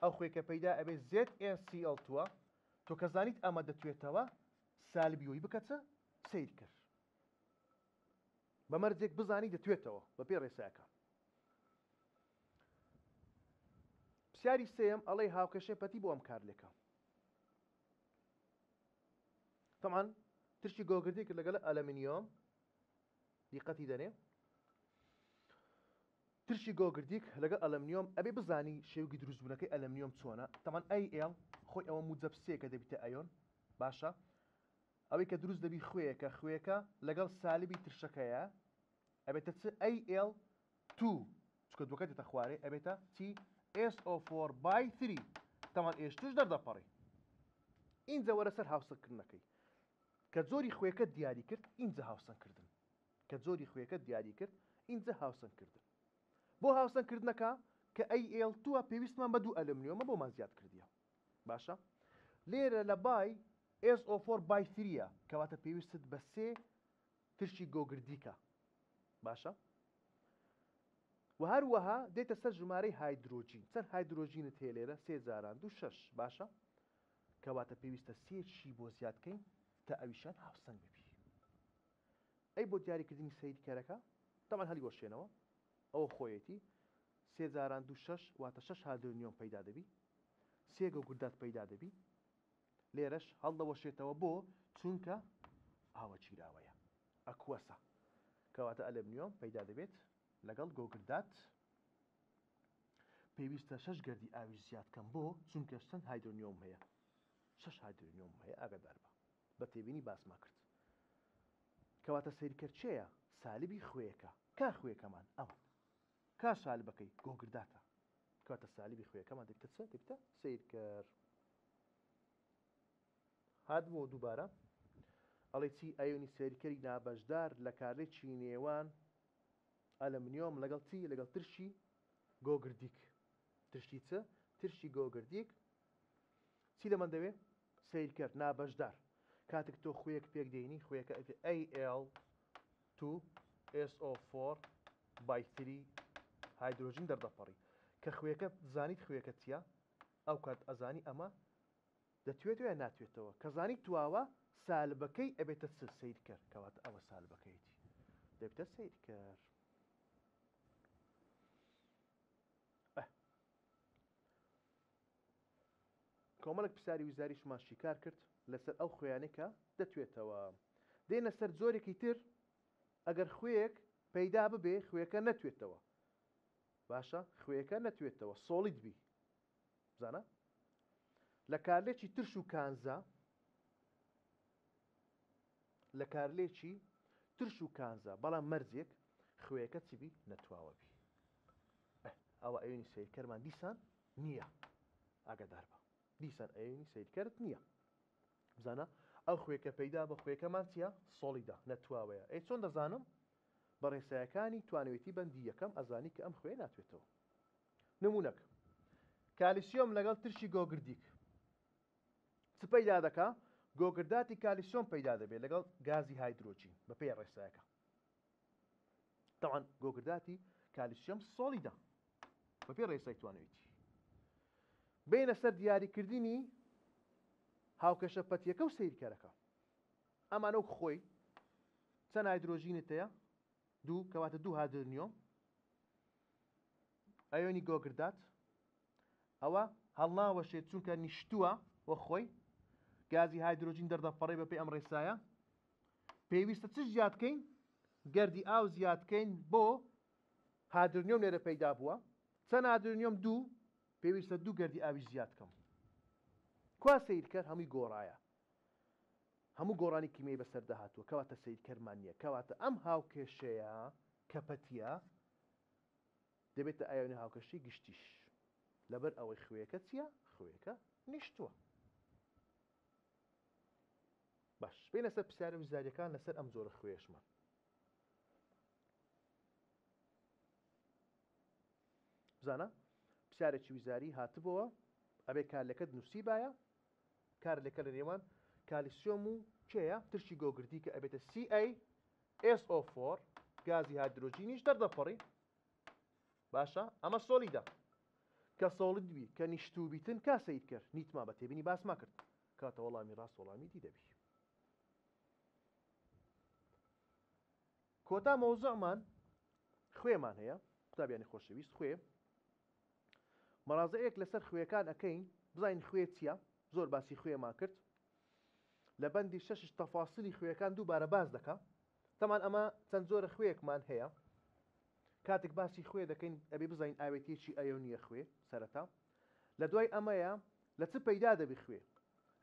ئەو خوێ کە پەیدا ئەبێ ZnCl تووە تۆ کە زانیت ئەمە دەتوێتەوە سالبی وی بکە چ سەیرکەر بە مەرجێک بزانی دەتوێتەوە بەپێی ڕێساکان پرسیاری سێیەم ئەڵێی هاوکێشەی پەتی بۆ ئەم کارلێکە تەمان ترشی گۆگردی کرد لەگەڵ ئەلەمنیۆم دیقەتی دەنێ ترشی گۆگردیک لەگەڵ ئەلەمنیۆم ئەبێ بزانی شێوگی دروستبوونەکەی ئەلەمنیۆم چۆنە تەمان ئەی ئێڵ خۆی ئەوە موجەب سێ کە دەبیتە ئەیۆن باشە ئەوەی کە دروست دەبی خوێیەکە خوێکە لەگەڵ سالبی ترشەکەیە. ئەبێتە چ AL two چونکە دووەکە دێتە خوارێ ئەبێتە چی SO4 by three تەمان H two ش دەردەپەڕی ئینجا وەرە سەر هاوسەنگکردنەکەی کە جۆری خوێکە دیاری کرد ئینجا هاوسەنگکردن کە جۆری خوێکە دیاری کرد ئینجا هاوسەنگکردن بۆ هاوسەنگکردنەکە کە AL two ە پێویستمان بە دوو ئەلمنیۆمە بۆمان زیاد کردیە باشە لێرە لە by SO4 by three ە کەواتە پێویستت بە سێ ترشی گۆگردیکە باشە و هەروەها دێتە سەر ژمارەی هایدرۆجین چەند هایدرۆجینت هەیە لێرە سێ جاران دوو شەش باشە کەواتە پێویستە سێ چی بۆ زیاد کەین تا ئەویشان هاوسەنگ ببی ئەی بۆ دیاریکردنی سەیرکەرەکە تەمان هەلی وەشێنەوە ئەوە خۆیەتی سێ جاران دوو شەش واتە شەش هایدرۆنیۆم پەیدا دەبی سێ گۆگردات پەیدا دەبی لێرەش هەڵدەوەشێتەوە بۆ؟ چونکە ئاوە گیراوەیە، aqueous ە، کەواتە ئەلەمنیۆم پەیدا دەبێت لەگەڵ گۆگردات. پێویستە شەش گەردی ئاویش زیاد کەم بۆ؟ چونکە چەند هایدرۆنیۆم هەیە؟ شەش هایدرۆنیۆم هەیە ئاگادار بە. بە تێبینی باسمان کرد. کەواتە سەیرکەر چێیە؟ سالبی خوێیەکە. کا خوێیەکەمان؟ ئەوان. کا سالبەکەی؟ گۆگرداتە. کەواتە سالبی خوێیەکەمان دەبێتە چ؟ دەبێتە سەیرکەر. هاتبووە دووبارە ئەڵێ چی ئەیۆنی سەیرکەری نابەشدار لە کارلێکی نێوان ئەلەمنیۆم لەگەڵ چی لەگەڵ ترشی گۆگردیک ترشی چ ترشی گۆگردیک چی لەمن دەوێ سەیرکەر نابەشدار کاتێک تۆ خوێک پێک دێنی خوێکە AL 2 SO4 by 3 هایدرۆژین دەردەپەڕی کە خوێکە زانیت خوێکە چییە ئەو کات ئەزانی ئەمە دەتوێتەوە یان ناتوێتەوە کە زانی تواوە سالبەکەی ئەبێتە چ سەیرکەر کەواتە ئەوە سالبەکەیەتی دەبێتە سەیرکەر کۆمەڵێک پرسیاری وزاریشمان شیکار کرد لەسەر ئەو خوێیانەی کە دەتوێتەوە دێنە سەر جۆرێکی تر ئەگەر خوێیەک پەیدا ببێ خوێکە نەتوێتەوە باشە خوێکە نەتوێتەوە solid بی بزانە لە کارلێکی ترش و کانزا لە کارلێکی ترش و کانزا بەڵام مەرجێک خوێەکە چی بی نەتواوە بی ئەوە ئەوێنی سیرکەرمان دیسان نییە ئاگادار بە دیسان ئەوێنی سیرکەرت نییە بزانە ئەو خوێکە پەیدا بە خوێکەمان چییە solid ە نەتواوەیە ئەی چۆن دەزانم بە ڕێسایەکانی توانەوێتی بەندی یەکەم ئەزانی کە ئەم خوێ ناتوێتەوە نمونەک کالیسیۆم لەگەڵ ترشی گۆگردیک چ پەیدا دەکا؟ گۆگرداتی کالیسیۆم پەیدا دەبێت لەگەڵ گازی هایدرۆجین بەپێی ڕێسایەکە. تەوان گۆگرداتی کالیسیۆم solid ە بەپێی ڕێسای توانەویتی. بینە سەر دیاریکردنی هاوکێشە پەتیەکە و سەیرکەرەکە. ئەمانە وەک خۆی چەند هایدرۆژینت هەیە؟ دوو کەواتە دوو هایدرۆنیۆم ئەیۆنی گۆگردات ئەوە هەڵناوەشێت چونکە نیشتووە وە خۆی گازی هایدرۆجین دەردەپەڕێ بەپێی ئەم ڕێسایە پێویستە چ زیاد کەین گەردی ئاو زیاد کەین بۆ هادرنیۆم لێرە پەیدا بووە چەند هادرنیۆم دوو پێویستە دوو گەردی ئاوی زیاد کەم کوا سیرکەر هەمووی گۆڕایە هەموو گۆڕانی کیمیایی بەسەردا هاتووە کەواتە سەیرکەرمان نییە کەواتە ئەم هاوکێشەیە کە پەتیە دەبێتە ئایۆنی هاوکێشەی گشتیش لەبەر ئەوەی خوێیەکە چییە خوێیەکە نیشتووە باش بێنە سەر پرسیارە وزاریەکان لەسەر ئەم جۆرە خوێشمان بزانە پرسیارێکی وزاری هاتبەوە ئەبێ کارلەکەت نووسیبایە کارلێکە لە نێوان کالیسیۆم و کێیە؟ ترشی گۆگردی کە ئەبێتە CaSO4 گازی هایدرۆجینیش دەردەپەڕی باشە ئەمە solid ە کە solid بی کە نیشتوو بیتن کا سیر کرد نیتما بە تێبینی باسما کرد کاتە وەڵامی ڕاست وەڵامی D دەبی کۆتا مەوزوعمان خوێمان هەیە قوتابیانی خۆشەویست خوێ مەرازەیەک لەسەر خوێکان ئەکەین بزانین خوێ چییە زۆر باسی خوێمان کرد لە بەندی شەشش تەفاسیلی خوێکان دووبارە باس دەکا تەمان ئەمە چەند جۆرە خوێکمان هەیە کاتێک باسی خوێ دەکەین ئەبێ بزانین ئاوێتیەکی ئەیۆنیە خوێ سەرەتا لە دوای ئەمەیە لە چ پەیدا دەبی خوێ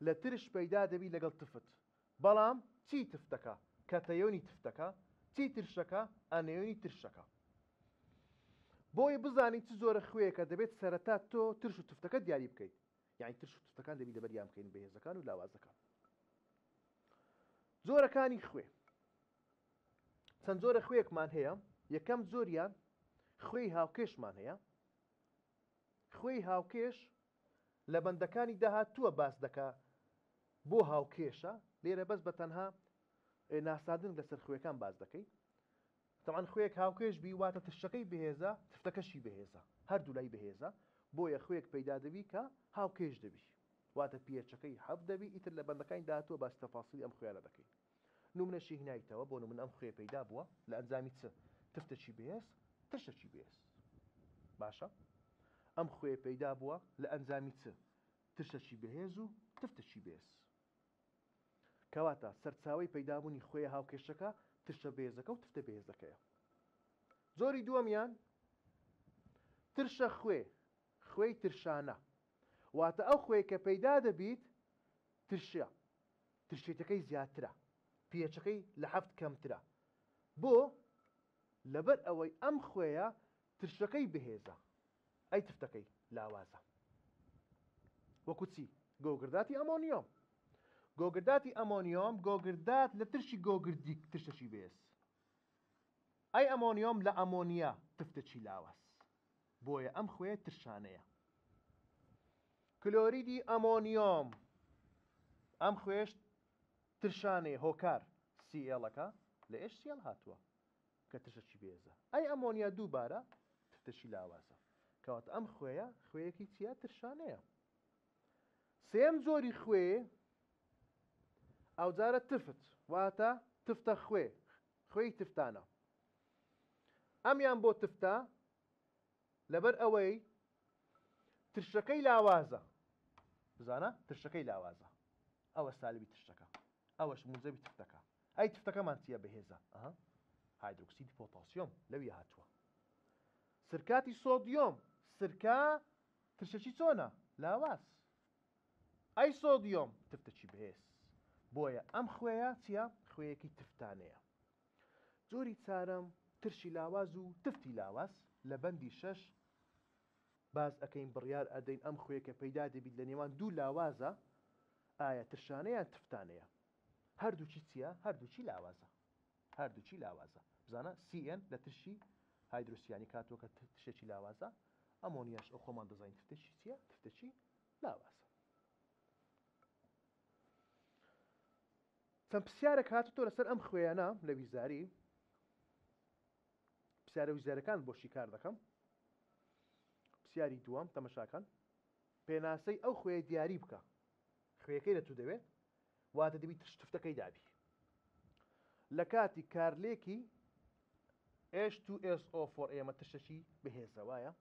لە ترش پەیدا دەبی لەگەڵ تفت بەڵام چی تفتەکە کەتەیۆنی تفتەکە. چی ترشەکە؟ ئانەیۆنی ترشەکە. بۆی بزانی چ جۆرە خوێیەکە دەبێت سەرەتا تۆ ترش و تفتەکە دیاری بکەیت. یانی ترش و تفتەکان دەبی لەبەریان بکەین بەهێزەکان و لاوازەکان. جۆرەکانی خوێ چەند جۆرە خوێکمان هەیە یەکەم جۆریان خوێی هاوکێشمان هەیە خوێی هاوکێش لە بەندەکانی داهاتووە باس دەکا بۆ هاوکێشە لێرە بەس بە تەنها ناساندن لەسەر خوێکان باس دەکەی تەبعەن خوێیەک هاوکێش بی واتە ترشەکەی بەهێزە تفتەکەشی بەهێزە هەردوولای بەهێزە بۆیە خوێیەک پەیدا دەبی کە هاوکێش دەبی واتە پیەچەکەی حەفت دەبی ئیتر لە بەندەکانی داهاتووە باسی تەفاسیلی ئەم خوێیانە دەکەین نمونەشی هینایتەوە بۆ نمونە ئەم خوێ پەیدا بووە لە ئەنجامی چ تفتەکی بەهێز ترشەکی بەهێز باشە ئەم خوێ پەیدا بووە لە ئەنجامی چ ترشەکی بەهێز و تفتەکی بەهێز کەواتە سەرچاوەی پەیدابوونی خوێیە هاوکێشەکە ترشە بەهێزەکە و تفتە بەهێزەکەیە. جۆری دووەمیان ترشە خوێ، خوێی ترشانە. واتە ئەو خوێی کە پەیدا دەبیت ترشە، ترشێتەکەی زیاترە، پیەچەکەی لە حەفت کەمترە. بۆ؟ لەبەر ئەوەی ئەم خوێیە ترشەکەی بەهێزە. ئەی تفتەکەی لاوازە وەکو چی؟ گۆگرداتی ئەمۆنیۆم گۆگرداتی ئەمۆنیۆم گۆگردات لە ترشی گۆگردیک ترشەکی بێز ئەی ئەمۆنیۆم لە ئەمۆنیا تفتەکی لاواز بۆیە ئەم خوێ ترشانەیە کلۆریدی ئەمۆنیۆم ئەم خوێش ترشانەیە هۆکار سیئێڵەکە لە HCl هاتووە کە ترشەکی بێزە. ئەی ئەمۆنیا دووبارە ترشی لاوازە. کەواتە ئەم خوێیە خوێیەکی چییە؟ ترشانەیە. سێم جۆری خوێ ئەوجارە تفت واتە تفتە خوێ خوێی تفتانە. ئەمیان بۆ تفتە لەبەر ئەوەی ترشەکەی لاوازە بزانە ترشەکەی لاوازە ئەوە سالبی ترشەکە ئەوەش موجەبی تفتەکە ئەی تفتەکەمان چییە بەهێزە ئەها هایدرۆکسیدی پۆتاسیۆم لەوی هاتووە سرکاتی سۆدیۆم سرکە ترشەکی چۆنە لاواز ئەی سۆدیۆم تفتەکی بەهێز بۆیە ئەم خوێیە چییە خوێیەکی تفتانەیە جۆری چارەم ترشی لاواز و تفتی لاواز لە بەندی شەش باس ئەکەین بڕیار ئەدەین ئەم خوێ کە پەیدا دەبیت لە نێوان دوو لاوازە ئایا ترشانە یان تفتانەیە هەردووکی چییە هەردووکی لاوازە هەردووکی لاوازە بزانە CN لە ترشی هایدرۆسیانی کاتوە کە ترشێکی لاوازە ئەمۆنیاش ئەو خۆمان دەزانین تفتێکی چییە تفتێکی لاوازە چەند پرسیارێک هاتوتۆ لەسەر ئەم خوێیانە لە ویزاری پرسیارە ویزارەکان بۆ شیکار دەکەم پرسیاری دووەم تەمەشاکەن پێناسەی ئەو خوێ دیاری بکە خوێەکەی لە تو دەوێت واتە دەبی ترشتفتەکەی دابی لە کاتی کارلێکی H2SO4 ئێمە ترشەکی بەهێزە وایە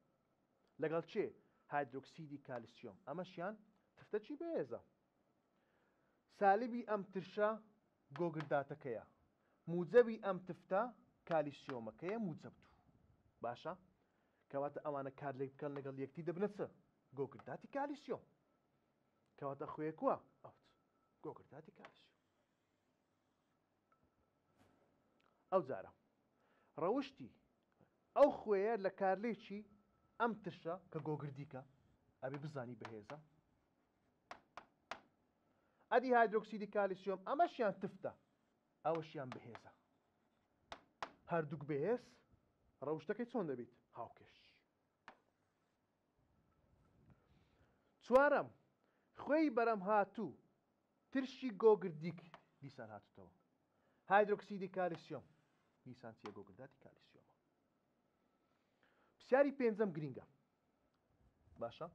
لەگەڵ چێ هایدرۆکسیدی کالسیۆم ئەمەشیان تفتەکی بەهێزە سالبی ئەم ترشە گۆگرداتەکەیە موجەبی ئەم تفتە کالیسیۆمەکەیە موجەب دوو باشە کەواتە ئەوانە کارلێک بکەن لەگەڵ یەکتی دەبنە چ گۆگرداتی کالیسیۆم کەواتە خوێکوە ئەوت گۆگرداتی کالیسیۆم ئەو جارە ڕەوشتی ئەو خوێیە لە کارلێکی ئەم ترشە کە گۆگردیکە ئەبێ بزانی بەهێزە ئەدی هایدرۆکسیدی کالیسیۆم ئەمەشیان تفتە ئەوەشیان بەهێزە هەردووک بەهێز ڕەوشتەکەی چۆن دەبیت هاوکێش چوارەم خوێی بەرەم هاتوو ترشی گۆگردیک دیسان هاتوتەوە هایدرۆکسیدی کالیسیۆم دیسان چیە گۆگرداتی کالیسیۆمە پرسیاری پێنجەم گرینگە باشە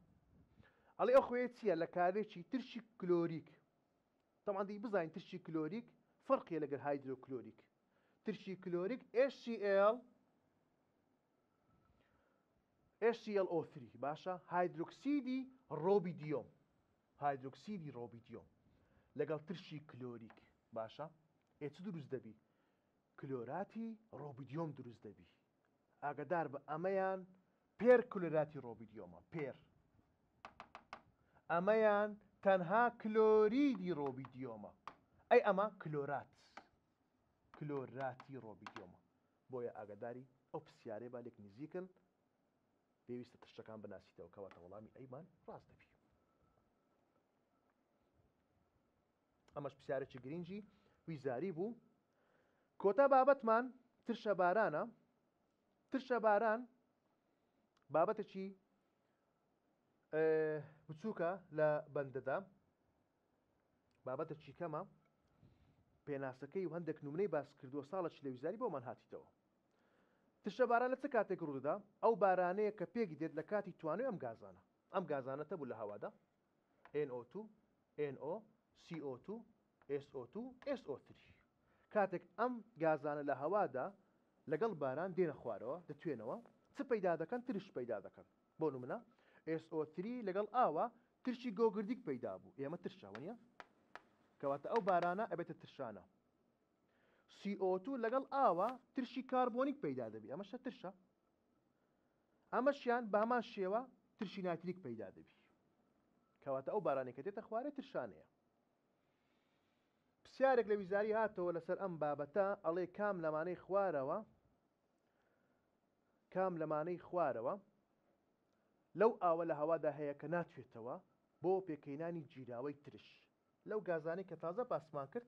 ئەڵێ ئەو خوێ چییە لە کارێکی ترشی کلۆریک تەمان دی بزانین ترشی کلۆریک فەرقیە لەگەر هایدرۆکلۆریک ترشی کلۆریک HCl HClO3 باشە هایدرۆکسیدی ڕۆبیدیۆم هایدرۆکسیدی ڕۆبیدیۆم لەگەڵ ترشی کلۆریک باشە ئێ چ دروست دەبی کلۆراتی ڕۆبیدیۆم دروست دەبی ئاگدار بە ئەمەیان پێر کلۆراتی ڕۆبیدیۆمە پێر ئەمەیان تەنها کلۆریدی ڕۆبیدیۆمە ئەی ئەمە کلۆرات. کلۆراتی ڕۆبیدیۆمە. بۆیە ئاگاداری ئەو پرسیارەی با لێک نزیکن پێویستە ترشەکان بناسیتەوە کەواتە وەڵامی ئەیمان ڕاست دەبی. ئەمەش پرسیارێکی گرنگی ویزاری بوو. کۆتا بابەتمان ترشە بارانە. ترشە باران بابەتێکی بچووکە لە بەندەدا بابەتەکی کەمە پێناسەکەی و هەندێک نمونەی باس کردووە ساڵەکی لە ویزاری بۆمان هاتیتەوە ترشە باران لە چ کاتێک ڕوودەدا ئەو بارانەیە کە پێک دێت لە کاتی توانەوەی ئەم گازانە ئەم گازانە تەبوو لە هەوادا NO2 NO CO2 SO2 SO3 کاتێک ئەم گازانە لە هەوادا لەگەڵ باران دێنە خوارەوە دەتوێنەوە چ پەیدا دەکەن ترش پەیدا دەکەن بۆ نمونە SO3 لەگەڵ ئاوا ترشی گۆگردیک پەیدا بوو ئێمە ترشە وەنیە کەواتە ئەو بارانە ئەبێتە ترشانە CO2 لەگەڵ ئاوا ترشی کاربۆنیک پەیدا دەبی ئەمەشە ترشە ئەمەشیان بە هەمان شێوە ترشی نایتریک پەیدا دەبی کەواتە ئەو بارانێک کە دێتە خوارێ ترشانەیە پرسیارێک لە ویزاری هاتەوە لەسەر ئەم بابەتە ئەڵێ کام لەمانەی خوارەوە کام لەمانەی خوارەوە لەو ئاوە لە هەوادا هەیە کە ناتوێتەوە بۆ پێکهێنانی گیراوەی ترش لەو گازانەی کە تازە باسمان کرد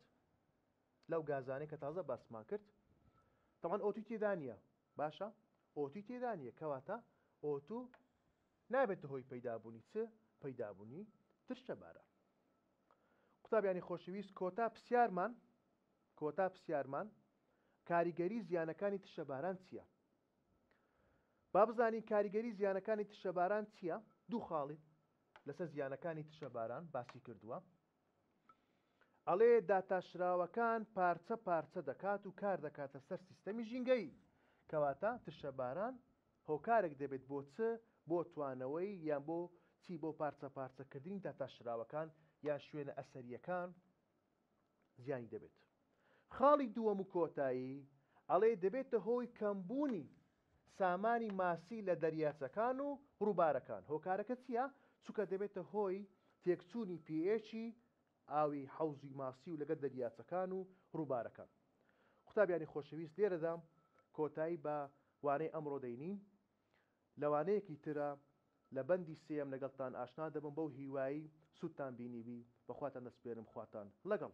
لەو گازانەی کە تازە باسمان کرد تەوان ئۆتوی تێدا نییە باشە ئۆتوی تێدا نییە کەواتە ئۆتو نابێتە هۆی پەیدابوونی چ پەیدابوونی ترشە باران قوتابیانی خۆشەویست کۆتا پرسیارمان کۆتا پرسیارمان کاریگەری زیانەکانی ترشە باران چییە؟ با بزانین کاریگەری زیانەکانی ترشە باران چییە؟ دوو خاڵی لەسەر زیانەکانی ترشە باران باسی کردووە. ئەڵێ داتاشراوەکان پارچە پارچە دەکات و کار دەکاتە سەر سیستەمی ژینگەیی. کەواتە ترشە باران هۆکارێک دەبێت بۆ چ؟ بۆ توانەوەی یان بۆ چی بۆ پارچە پارچەکردنی داتاشراوەکان یان شوێنە ئەسەرییەکان زیانی دەبێت. خاڵی دووەم و کۆتایی ئەڵێ دەبێتە هۆی کەمبوونی سامانی ماسی لە دەریاچەکان و ڕووبارەکان، هۆکارەکە چییە؟ چونکە دەبێتە هۆی تێکچوونی pH ی ئاوی حەوزی ماسی و لەگەڵ دەریاچەکان و ڕووبارەکان. قوتابیانی خۆشەویست لێرەدا کۆتایی بە وانەی ئەمڕۆ دەینین. لە وانەیەکی ترا لە بەندی سێیەم لەگەڵتان ئاشنا دەبم بەو هیوایەی سوودتان بینیبی بە خواتان دەسپێرم خواتان لەگەڵ.